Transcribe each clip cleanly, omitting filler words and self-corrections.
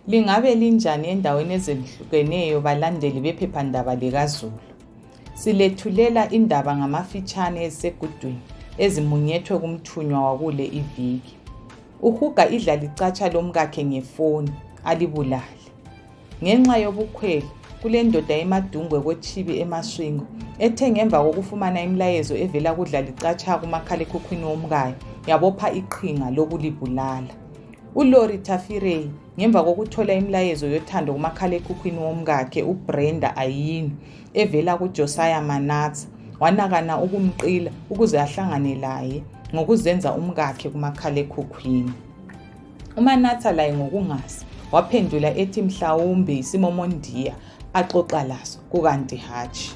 Lingabe linjani endaweni ezehlukeneyo balandeli bephephandaba likazulu? Silethulela indaba ngamafitshane ezisegudwini ezimunyethwe kumthunywa wakule iviki. Uhuga idlalicatsha lomkakhe ngefoni alibulale. Ngenxa yobukhwele, kulendoda eMadungwe koChibi eMasvingo ethe ngemva kokufumana imilayezo evela kudlalicatsha kumakhalekhukhwini womkayo yabopha iqhinga lokulibulala. ULori Tafirei ngemva kokuthola imilayezo yothando kumakhalekhukhwini womkakhe uBrenda Ayini evela kuJosiah Manatsa wanakana ukumqila ukuze ahlangane laye ngokuzenza umkakhe kumakhalekhukhwini. UManatsa laye ngokungazi waphendula ethi mhlawumbe yisimomondiya axoxa laso kukanti hatshi.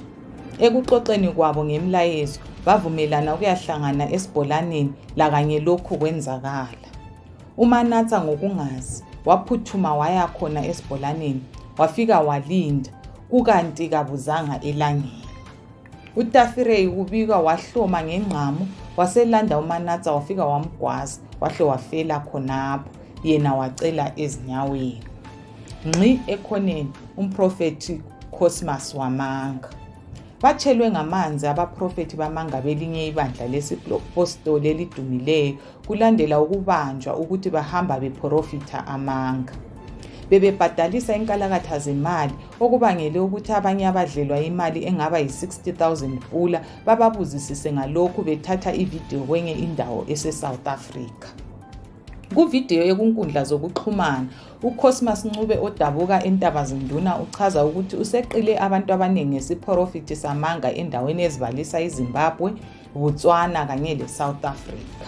Ekuxoxeni kwabo ngemilayezo bavumelana ukuyahlangana esibholaneni lakanye lokhu kwenzakala. UManatsa ngokungazi waphuthuma waya khona esibholaneni wafika walinda kukanti kabuzanga elangeni. UTafireyi kubikwa wahloma ngengqamu waselanda uManatsa wafika wamgwaza wahle wafela khonapho yena wacela ezinyaweni. Ngxi ekhoneni umprofethi Cosmas wamanga. Batshelwe ngamanzi abaprofethi bamanga belinye ibandla lesipostoli elidumileyo kulandela ukubanjwa ukuthi bahamba bephorofitha amanga. Bebebhadalisa inkalakatha zemali okubangele ukuthi abanye abadlelwa imali engaba yi-60,000 pula bababuzisise ngalokhu bethatha ividiyo kwenye indawo eseSouth Africa. Kuvidiyo yekunkundla zokuxhumana, uCosmas Ncube odabuka eNtabazinduna uchaza ukuthi useqile abantu abaningi ngesiphorofithi samanga endaweni ezibalisa iZimbabwe, Botswana kanye leSouth Africa.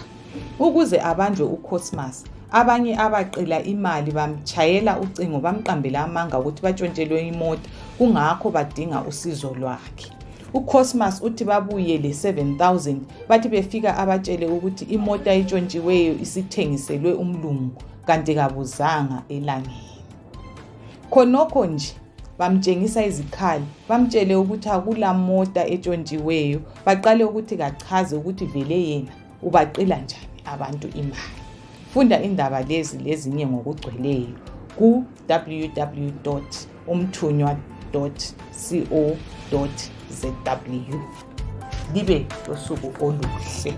Ukuze abanjwe uCosmas, abanye abaqila imali bamtshayela ucingo bamqambela amanga ukuthi batshontshelwe imota kungakho badinga usizo lwakhe. UCosmas uthi babuye le-7000 bathi befika abatshele ukuthi imota etshontshiweyo isithengiselwe umlungu kanti kabuzanga elangeni. Khonokho nje bamtshengisa izikhali bamtshele ukuthi akula mota etshontshiweyo baqale ukuthi kachaze ukuthi vele yena ubaqila njani abantu imali. Funda indaba lezi lezinye ngokugcweleyo ku www umthunywa co zw. Libe losuku oluhle.